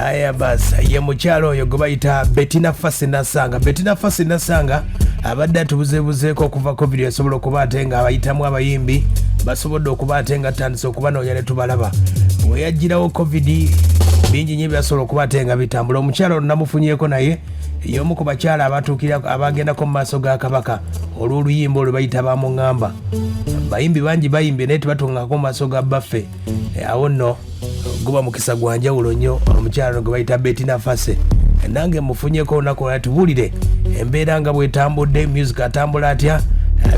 Aya bas, ye mukyalo oyo gwe bayita Betina Fasi Nasanga. Betina Fasi Nasanga abadde atubuzeebuzeeko okuva COVID yasobola okuba ate nga abayitamu abayimbi basobodde okuba ate nga tutandise okubanoonya ne tubalaba. We yajjirawo COVID bingi nnyo ebyasobola okuba ate nga bitambula. Omukyalo ono namufunyeeko naye y'omu ku bakyala abatuukira abagendako mu maaso ga Kabaka olw'oluyimba olwo bayita bamuŋŋamba. Bayimbi bangi bayimbye naye tebatungako mu maaso ga bbaffe. Awo nno guba mukisa gwa njawulo nnyo. Omukyala gwe bayita Betina Fase nange mufunyeko olunaku olwa tubuulire embeera nga bwetambudde, music atambula atya,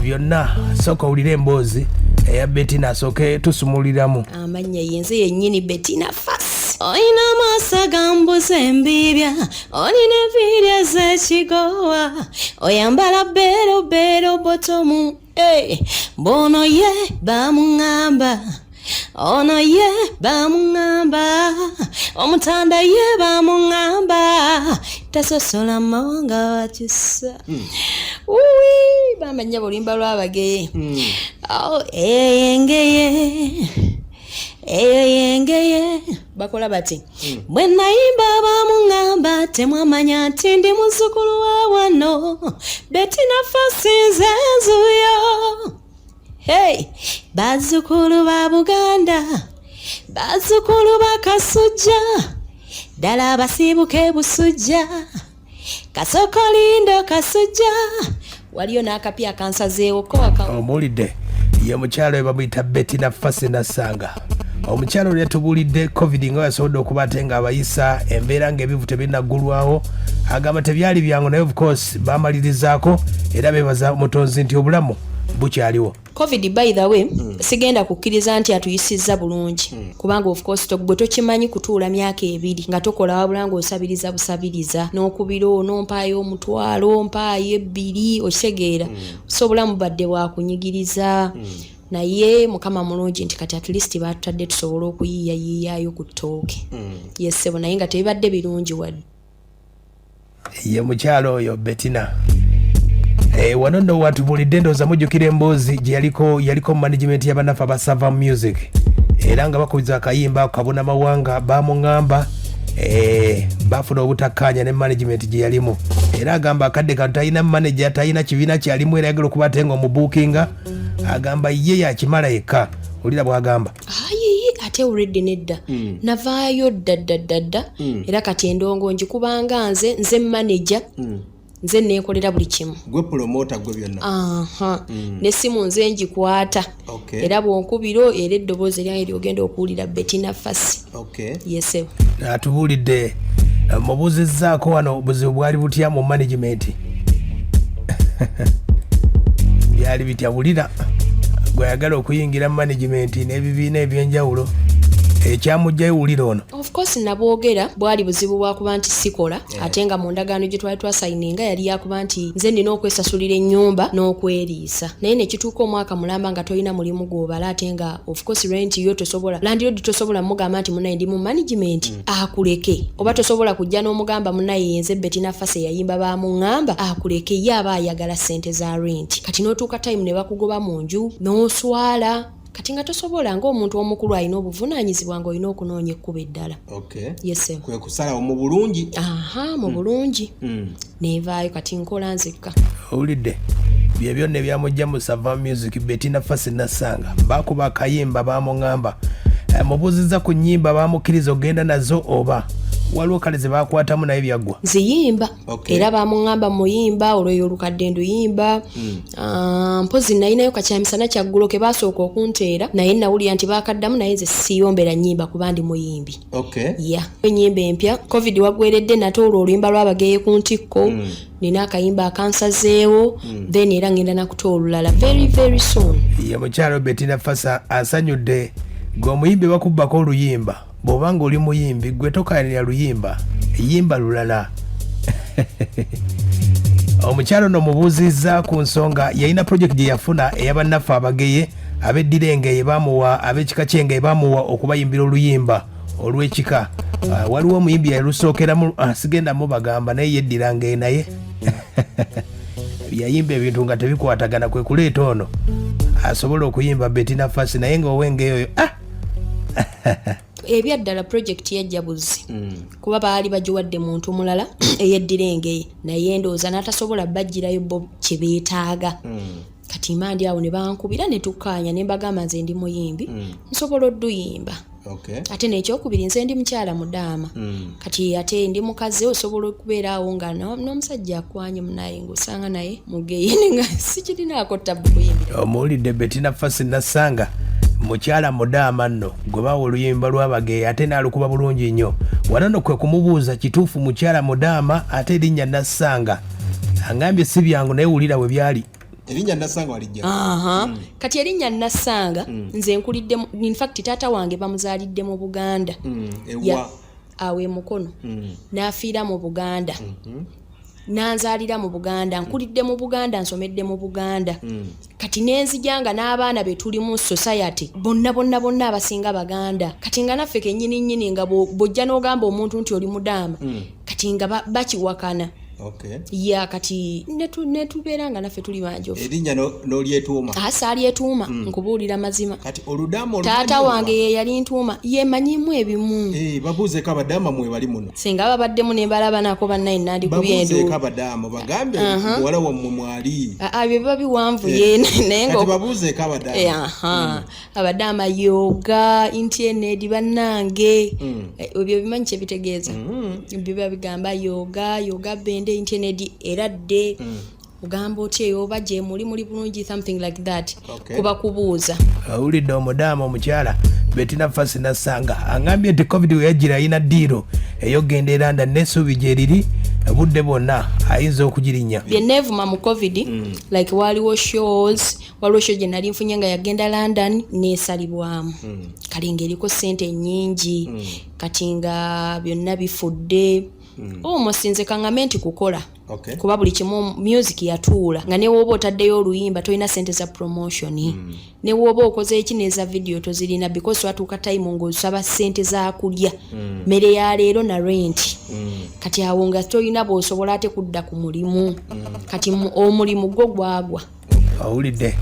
byonna. Sooka owulire emboozi eya Betina asooke tusumuliramu. Amannya yenze yennyini Betina Fas. Olina amaaso agambuza embiibya, olina enviiri ez'ekigowa, oyambala bero bero botomu. Hey, bono ye bamuŋŋamba, ono ye bamuŋŋamba, omutanda ye bamuŋŋamba, tasosola mawanga wakisa. Uwi, bamanya bulimba lwabageye. Oh, eyo engeye, eyo yengeye bakola bati. Bwe nayimba bamuŋŋamba, temwamanya nti ndi muzzukulu wa wano. Betina Fasinze nzuyo. Hey, bazzukulu ba Buganda, bazzukulu ba Kasujja, ddala abasiibuka e Busujja, Kasokolindo Kasujja. Waliyo n'akapya akansazeewo ko aka. Omuwulidde, ye mukyalo we bamuyita Betina Fasi Nassanga. Omukyalo oli yatubuulidde COVID nga yasobodde okuba ate ng'abayisa embeera ng'ebivu tebinaggulwawo. Agamba tebyali byangu, naye of course bamalirizaako era beebaza Omutonzi nti obulamu bukyaliwo. COVID, by the way, sigenda kukkiriza nti atuyisizza bulungi, kubanga of course gwe tokimanyi kutuula myaka 2 nga tokola, wabula ng'osabiriza busabiriza n'okubira ono mpaayo 1000, mpaayo 2, okitegeera? So obulamu badde bwakunyigiriza, naye Mukama mulungi nti kati at least batutadde tusobole okuyiiyayiiyaayo ku ttooke. Yesebo, naye nga tebibadde birungi wadde. Ye mukyalo oyo Betina. Wano nno watubulidde, ndowooza mujjukira emboozi gye yaliko, yaliko mu management y'abanafu aba Sava Music, era nga bakubiza akayimba ako kabona mawanga bamuŋŋamba. Bafuna obutakkaanya ne management gye yalimu, era agamba akadde kano talina manager, talina kibiina kyalimu, era ayagala okuba ate nga omubuukinga. Agamba ye yakimala yekka. Olira bw'agamba. Ayi, ate already nedda, navaayo dda dda dda dda. Era kati endongo ngikubanga nze, nze manager, nze neekolera buli kimu. Gwe promoter, gwe byonna. Aha, n'essimu nze ngikwata. Era bw'onkubira, era eddoboozi eryange lyogenda okuwulira, Betina Fasi. Yesebo. Atubuulidde. Mubuuzizzaako wano buzibu bwali butya mu management, byali bitya? Wulira gweyagala okuyingira mu management n'ebibiina ebyenjawulo ekyamugjayo. Wulira ono. Of course nabwogera, bwali buzibu bwakuba nti sikola, ate nga mu ndagaano gye twali twasayininga yali yakuba nti nze nina okwesasulira ennyumba n'okweriisa, naye nekituuka omwaka mulamba nga tolina mulimu gw'obala, ate nga of course rent yo tosobola, landlord tosobola mugamba nti munaye ndi mu management akuleke, oba tosobola kujja n'omugamba munaye yenze Betina Fase yayimba bamuŋŋamba akuleke. Ye aba ayagala ssente za rent. Kati n'otuuka time ne bakugoba mu nju n'oswala. Kati nga tosobola, ng'omuntu omukulu alina obuvunaanyizibwa, ng'olina okunoonya ekkubo eddala. Yes. Kwe kusalawo mu bulungi. Aha, mu bulungi nenvaayo, kati nkola nzekka. Owulidde bye byonna ebyamujja mu Sava Music. Betina Fasi Nassanga bakuba akayimba bamuŋŋamba. Mubuuzizza ku nnyimba bamukkiriza okugenda nazo oba waliwo kale ze bakwatamu naye byaggwa. Nziyimba. Era bamuŋŋamba muyimba olweyo olukadde nduyimba. Ah, mpozi nalinayo kakyamisana kyaggulo ke basooka okunteera, naye nawulira nti bakaddamu, naye nze siyombera nnyimba kuba ndi muyimbi. Ya, ennyimba empya COVID wagweredde nate olwo oluyimba lwabageye ku ntikko. Nina akayimba akansazeewo, then era ngenda nakuta olulala very very soon. Ye mukyalo Betina Fasa asanyudde. Gwe omuyimbi bakubbako oluyimba, bw'oba nga oli muyimbi gwe tokayanira luyimba, yimba lulala. Omukyalo no mubuuzizza ku nsonga yalina project gye yafuna eyabannaffe abageye abeddira engeye, bamuwa ab'ekika ky'engeye, bamuwa okubayimbira oluyimba olw'ekika. Waliwo omuyimbi yalusookeramu, sigenda mubagamba, naye yeddira ngeye, naye yayimba ebintu nga tebikwatagana. Kwe kuleeta ono asobola okuyimba, Betina Fasi, naye nga ow'engeye oyo, ah! Ebyaddala project yajja buzzi kuba baali bagiwadde muntu mulala eyeddira engeye, naye ndowooza n'atasobola bajjirayo bo kye beetaaga. Kati mba ndi awo ne bankubira ne tukkaanya, ne mbagamba nze ndi muyimbi, nsobola odduyimba. Ate n'ekyokubiri, nze ndi mukyala mudaama. Kati ate ndi mukazi, osobola okubeera awo nga n'omusajja akwanye munaye ng'osanga naye mugeye, nga sikirinaako tabbu kuyimbira. Omuwulidde Betina Fasi Nassanga, mukyala mudaama nno gwe bawa oluyimba lw'abageya ate n'alukuba bulungi nnyo. Wano nno kwe kumubuuza kituufu mukyala mudaama ate erinnya Nassanga? Angambye si byangu, naye wulira bwe byali. Erinnya Nassanga walijja? Aha. Kati erinnya Nassanga, nze nkulidde in fact taata wange bamuzaalidde mu Buganda. Ewa? Awo e Mukono. N'afiira mu Buganda, nanzaalira mu Buganda, nkulidde mu Buganda, nsomedde mu Buganda. Kati nenzija nga n'abaana be tuli mu society bonna bonna bonna abasinga Baganda. Kati nga naffe kennyini nnyini nga bw'ojja n'ogamba omuntu nti oli mudaama, kati nga bakiwakana. Ya, kati netubeera nga naffe tuli banjovu. Erinnya n'olyetuuma? Aa, saalyetuuma, nkubuulira mazima. Kati oludaama olumanyi? Taata oba? Wange ye yali ntuuma, yemanyimu ebimu. Eh, babuuzeeko abadaama mwe bali muno. Singa babaddemu ne mbalaba nako, bannaye nandikubye Babuuzeeko enduulu. abadaama bagambe muwala wammwe mwali. Aa, ebyo biba biwanvu ye naye nga Kati babuuzeeko abadaama. Eh, aha. Abadaama yoga intienedi bannange. Eh, ebyo bimanyi kyebitegeeza? Biba bigamba yoga yoga bende intienedi eradde ogamba otya eyo, oba gye muli muli bulungi, something like that. Kuba kubuuza. Awulidde omudaama omukyala Betina Fasi Nassanga angambye nti COVID we yajjira alina deal ey'okugenda e London, n'essuubi gye riri budde bwonna ayinza okugirinnya. Bye neevuma mu COVID, like waliwo shows, waliwo show gye nali nfunye nga yagenda London neesalibwamu. Kale ng'eriko ssente nnyingi. Kati nga byonna bifudde almost. Nze kaŋŋambe nti kukola kuba buli kimu music yatuula, nga ne wooba otaddeyo oluyimba tolina sente za promotion, ne wooba okoze eki neza video tozirina, because twatuuka time ng'osaba sente za kulya, mmere ya leero na rent. Kati awo nga tolina bw'osobola ate kudda ku mulimu. Kati omulimu gwo gwagwa. Owulidde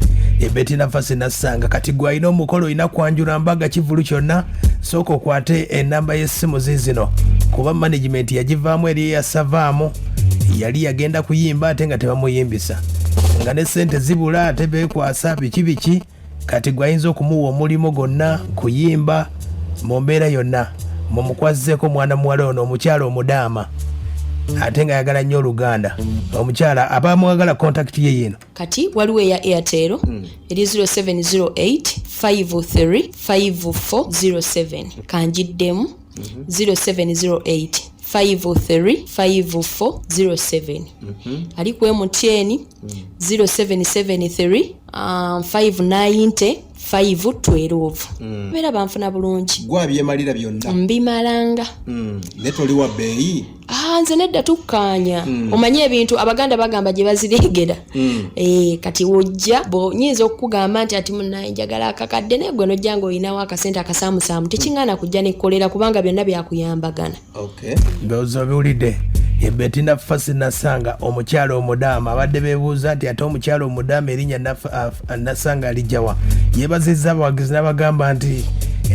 Betina Fasi Nassanga. Kati gwe alina omukolo, olina kwanjula, mbaga, kivulu kyonna, sooka okwate enamba y'essimu zizino, kuba management yagivaamu eri eyasavaamu yali yagenda kuyimba ate nga tebamuyimbisa, nga ne sente zibula, ate beekwasa biki biki. Kati gwe ayinza okumuwa omulimu gwonna kuyimba mu mbeera yonna, mumukwazizeeko omwana muwala ono, omukyala omudaama ate nga ayagala nnyo Oluganda, omukyala abamwagala, contact ye yino. Kati waliwo eya Airtel eri 0708 535407. Kanjiddemu, 0708 535407. Ali ku MTN 0773 590 512. Beera banfuna bulungi. Gwe abyemalira byonna? Mbimalanga. Ne toli wa bbeeyi? Ah, nze nedda, tukkaanya. Omanye ebintu Abaganda bagamba gye baziregera. Eh, kati wojja nyinza okukugamba nti ati munaye njagala akakadde, naye gwe nojja ng'olinawo akasente akasaamusaamu, tekiŋŋaana kujja nekkolera, kubanga byonna byakuyambagana. Ndowooza obiwulidde. Ye Betina Fasi Nasanga, omukyala omudaama abadde beebuuza nti ate omukyala omudaama erinnya Nasanga alijjawa. Yeebazizza abawagizi n'abagamba nti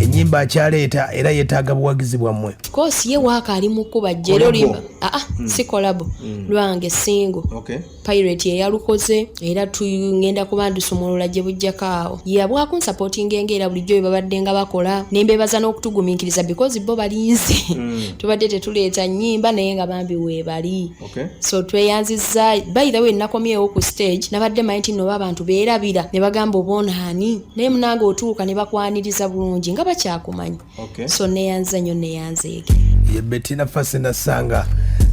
ennyimba akyaleeta era yeetaaga buwagizi bwammwe. Of course, ye waaka ali mu kkuba jja era Collabo. olimba. Aa, si collabo, lwange single. Pirate yeyalukoze era tugenda kuba ndusumulula gye bujjako awo. Yabwakunsupportinga enga era bulijjo bye babadde nga bakola, nembebaza n'okutugumiikiriza because bo balinze, tubadde tetuleeta nnyimba, naye nga bambi weebali. So tweyanziza. By the way, nakomyewo ku stage, nabadde manyi nti nno abantu beerabira ne bagamba obonaani, naye munange otuuka ne bakwaniriza bulungi nga bakyakumanyi. So neyanza nnyo, neyanzeege. Ye Betina Fasi Nasanga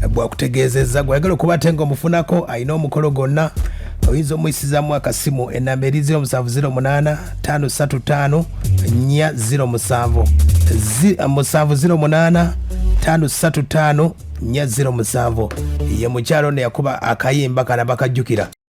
bwakutegeezezza. Gwayagala okuba ate nga omufunako, alina omukolo gwonna, oyinza omuyisizaamu akasimu, enamba eri 0708 535 407, 708 535 407. Ye mukyalo ono yakuba akayimba kana bakajjukira.